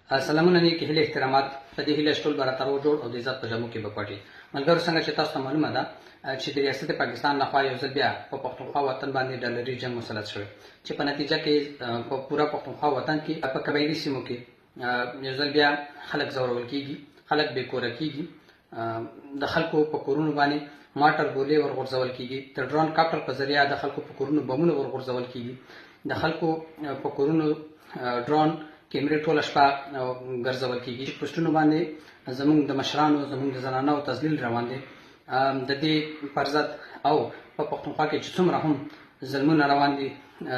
سلامونه، نیکې هیلې، احترامات. په دې هیله چې ټول به راته روغ جوړ او د عزت په جامو کې به پټ. ملګرو، څنګه چې تاسو ته معلومه ده چې د ریاست پاکستان لخوا یو ځل بیا په پښتونخوا وطن باندې ډالري جنګ مسلط شوی، چې په نتیجه کې په پوره پښتونخوا وطن کې په قبایلي سیمو کې یو ځل بیا خلک ځورول کیږي، خلک بې کوره کیږي، د خلکو په کورونو باندې مارټر ګولې ورغورځول کیږي، د ډرون کاپټر په ذریعه د خلکو په کورونو بمونه ورغورځول کیږي، د خلکو په کورونو ډرون کیمرې ټوله شپه ګرځول کیږي، پوسټونو باندې زمونږ د مشرانو، زمونږ د زنانو تذلیل روان دی. د دې پر ضد او په پښتونخوا کې چې څومره هم ظلمونه روان دي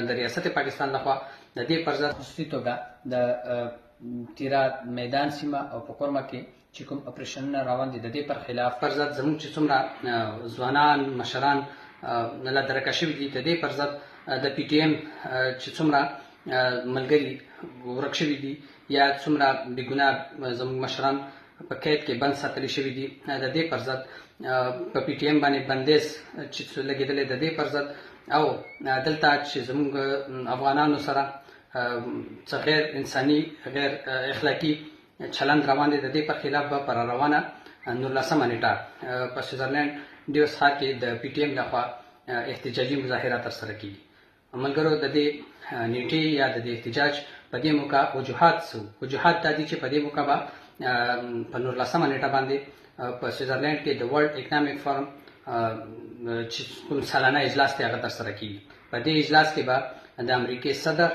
د ریاست پاکستان لخوا، د دې پر ضد خصوصي توګه د تیرا میدان سیمه او په کورمه کې چې کوم اپریشنونه روان دي، د دې پر خلاف پر ضد زمونږ چې څومره ځوانان مشران لا درکه شوي دي، د دې پر ضد د پي ټي ایم چې څومره ملګري ورک شوي دي یا څومره بېګناه زموږ مشران په قید کې بند ساتلی شوي دي، د دې پر ضد په پي ټي ایم باندې بندیز چې لګېدلی، د دې پر ضد او دلته چې زموږ افغانانو سره څه غیر انساني غیر اخلاقي چلند روان دی، د دې پر خلاف به پر روانه 19مه نېټه په سویټزرلینډ ډیوس ښار کې د پي ټي ایم لخوا احتجاجي مظاهره ترسره کیږي. ملګرو، د دې نیټې یا د دې احتجاج په دې موقع وجوهات څه وو؟ وجوهات دا دي چې په دې موقع به په 19مه نیټه باندې په سویټزرلینډ کې د ورلډ اکنامک فورم چې کوم سالانه اجلاس دی هغه ترسره کیږي. په دې اجلاس کې به د امریکې صدر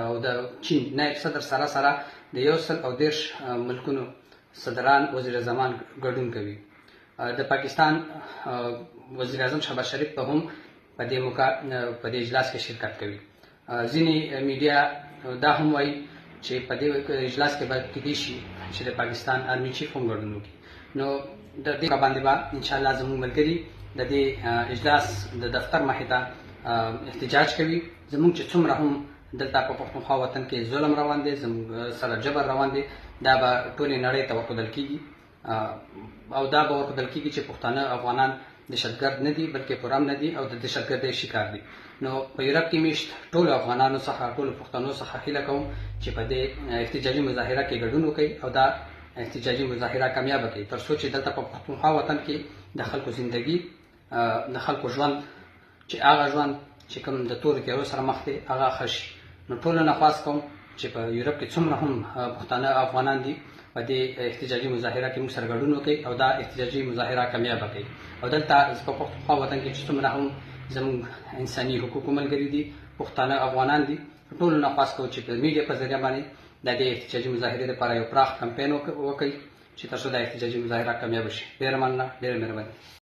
او د چین نایب صدر سره سره د 130 ملکونو صدران وزیراعظمان ګډون کوي. د پاکستان وزیراعظم شهباز شریف به هم په دې موقع په دې اجلاس کې شرکت کوي. ځینې میډیا دا هم وایي چې په دې اجلاس کې به کیدای شي چې د پاکستان آرمي چیف هم ګډون وکړي. نو د دې باندې به انشاءالله زموږ ملګري د دې اجلاس د دفتر مخې ته احتجاج کوي. زموږ چې څومره هم دلته په پښتونخوا وطن کې ظلم روان دی، زموږ سره جبر روان دی، دا به ټولې نړۍ ته ورښودل کیږي او دا به ورښودل کیږي چې پښتانه افغانان دهشتګرد نه دي بلکې پرامنه دي او د دهشتګردۍ شکار دي. نو په یورپ کې میشت ټولو افغانانو څخه، ټولو پښتنو څخه هیله کوم چې په دې احتجاجي مظاهره کې ګډون وکړي او دا احتجاجي مظاهره کامیابه کړي، تر څو چې دلته په پښتونخوا وطن کې د خلکو زندگی، د خلکو ژوند چې هغه ژوند چې کوم د تورو تیارو سره مخ دی هغه ښه شي. نو ټولو نه خواست کوم چې په یورپ کې څومره هم پښتانه افغانان دي په دې احتجاجي مظاهره کې موږ سره ګډون وکړي او دا احتجاجي مظاهره کامیابه کړي. او دلته په پښتونخوا وطن کې چې څومره هم زموږ انساني حقوقو ملګري دي، پښتانه افغانان دي، ټولو نه خواست کوو چې د میډیا په ذریعه باندې د دې احتجاجي مظاهرې لپاره یو پراخ کمپاین وکړي چې تر څو دا احتجاجي مظاهره کامیابه شي. ډېره مننه، ډېره مهرباني.